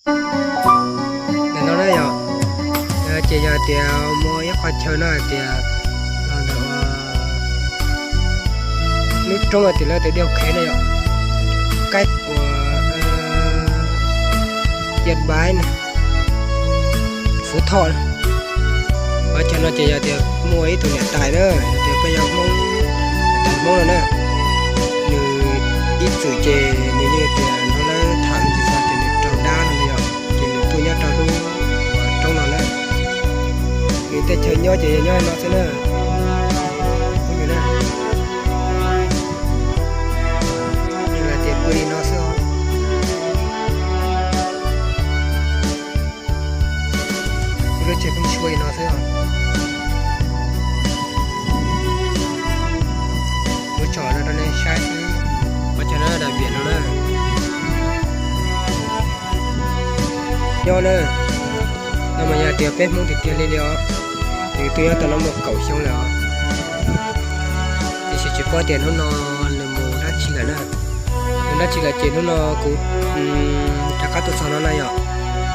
Ntawm no na yom, ces yog tias muaj ib qhov chaw no hais tias los ntawm lub roob hais tias lawv tias Dej Khev na yom, cách của Yên Bái này, Phú Thọ na. Qhov chaw no ces yog tias muaj ib tug niam tais na, yog tias peb yog Hmoob, niam tais Hmoob no na, nws ib txwm ces nws yeej tias nrog lawv tham me ntsis xwb ces nws raug dab no yom, ces nws tuaj nyob rau lub roob no na. Nws tej chaw nyob ces yog nyob no xwb na. Phooj ywg na, nws hais tias pw li no xwb os. Lub tsev pheej suab li no xwb os. Muab tsom no rau nej saib xwb. Qhov chaw no dam viam no na. Nyob na, no mas yog tias peb Hmoob tiag tiag li li os, nws twb nyob tau no muaj kaum xyoo lawm os. Tiam sis tsis paub tias hnub no nws mus dab tsi lawm na. Nws dab tsi lawm ces hnub no kuv rov qab tuaj txog no na yom,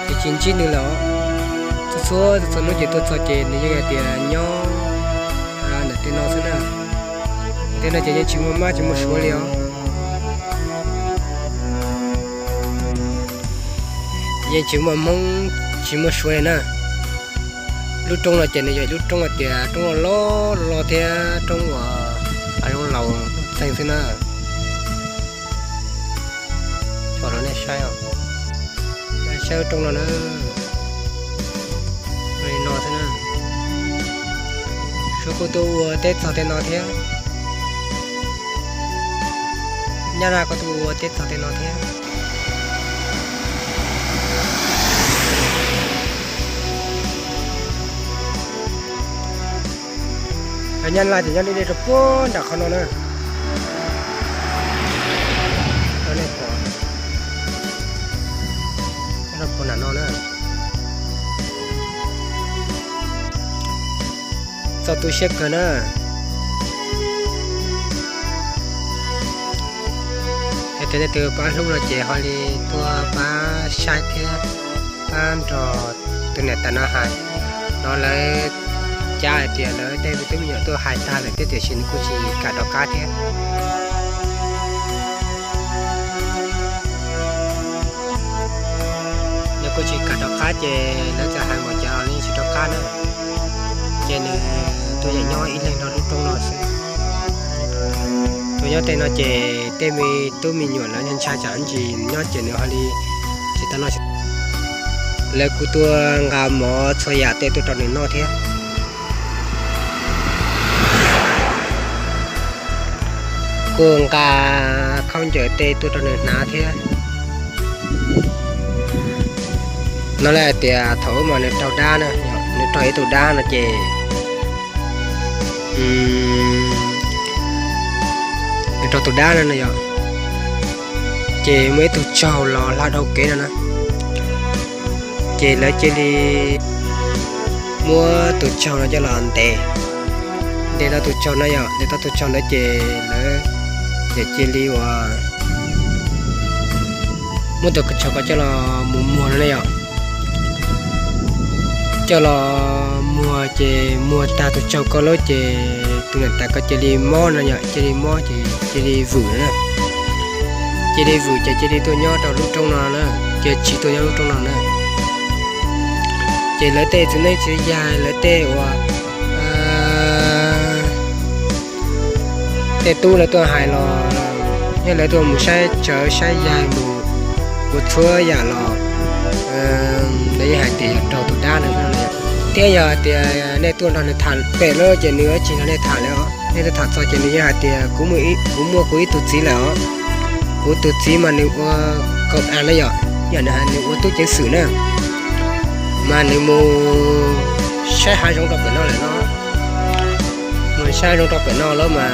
ces tsis ntsib nws lawm os. Txhua txhua txhua hnub ces tuaj txog ces nws yeej hais tias nyob ntawm tej no xwb na. Tej no ces yeej tsis muaj mab tsis muaj suav li os. Yeej tsis muaj Hmoob tsis muaj suav li na. Lub roob no ces nws yog lub roob hais tias roob loj loj thiab roob uas hav zoov laus txheej xwb na. Tsom rau nej saib os. Saib lub roob no na. Li no xwb na. Suav kuj tuaj ua teb txog tej no thiab. Nyab Laj kuj tuaj ua teb txog tej no thiab. Nyab Laj ces nyob deb deb rau puag nram qhov no na. Rau nej pom, rau puag nram no na. Txaus tu siab kawg na. Yog tias leej twg pab hlub no ces ho li tuaj pab saib thiab pab nrog tus niam tais no hais. No lawv cav hais tias lawv tej me tub me nyuam tuaj hais tag lawm thiab tiam sis nws kuj tsis kam rov qab thiab. Nws kuj tsis kam rov qab ces lawv txawm hais npaum cas los nws yeej tsis rov qab na. Ces nws tuaj yeem nyob ib leeg nrog lub roob no xwb. Tuaj nyob tej no ces tej me tub me nyuam lawv ntshai tsam ntsis nyob ces nws ho li tsis tau noj. Lawv kuj tuaj nqa mov txhua yam tej tuaj rau nws noj thiab. Kuj nqa khaub ncaws tej tuaj rau nws hnav thiab. No lawv hais tias thaum ub mas nws raug dab na, nws raug ib tug dab no ces nws raug tus dab no no yom, ces muaj ib tug tsaug los hla dhau kev no na, ces lawv cia li muab tus tsaug no coj los ntes, ntes tau tus tsaug no yom, ntes tau tus tsaug ntawd ces lawv ces cia li uas muab tus tsaug ko coj los mus muag no na yom. Coj los muag ces muag tag tus tsaug ko lawm ces tus niam tais ko cia li mob no yom, cia li mob ces cia li vwm na. Cia li vwm ces cia li tuaj nyob rau lub roob no na, cia li tuaj nyob lub roob no na. Ces lawv tej txiv neej txiv yaig lawv tej uas tej tub lawv tuaj hais los yog lawv tuaj mus saib tsawv saib yaig mus ua txhua yam los lawv yeej hais tias yog raug tus dab no. Thiab yog tias nej tuaj nrog nws tham pem lawm ces nws yuav tsis nrog nej tham lawm os. Nej tuaj tham txog ces nws yeej hais tias kuv muaj kuv ib tug txiv lawm os. Kuv tus txiv mas nws ua kaum av na yom, yog nws hais nws ua tub ceev xwm na, mas nws mus saib hav zoov rau pem no lawm no. Mus saib hav zoov rau pem no lawm mas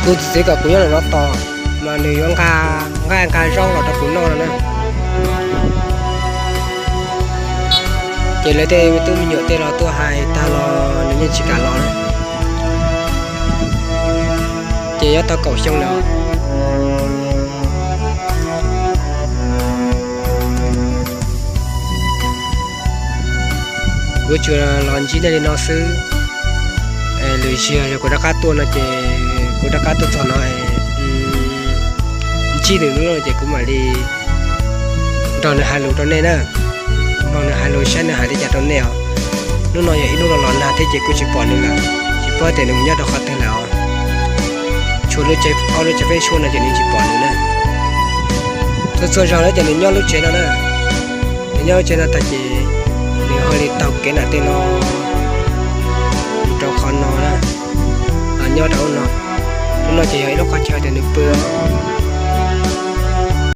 kuv tus txiv kom kuv nyob ntawm no tos, mas nws yuav nqa nqaij nqa zaub los rau kuv noj no na. Ces lawv tej me tub me nyuam tej los tuaj hais tag los nws yeej tsis kam los na. Ces yuav tau kaum xyoo lawm. Kuv tsuas los ntsib nej li no xwb. Lwm zaus yog kuv rov qab tuaj no ces kuv rov qab tuaj txog no ntsib nws lub no ces kuv mam li nrog nws hais lus rau nej na. Mloog nws hais lus saib nws hais li cas rau nej os. Hnub no yog ib hnub no los nag thiab ces kuj tsis pom nws lawm, tsis paub tias nws mus nyob rau qhov twg lawm os. Tshuav lub tsev, ob lub tsev peb suab no ces nws tsis pom nws na. Txhua txhua zaus na ces nws nyob lub tsev no na. Nws nyob lub tsev no tag ces nws ho li taug kev nram tej no rau qhov no na, los nyob rau lub no. Lub no ces yog ib lub qhov chaw tias nws pw os.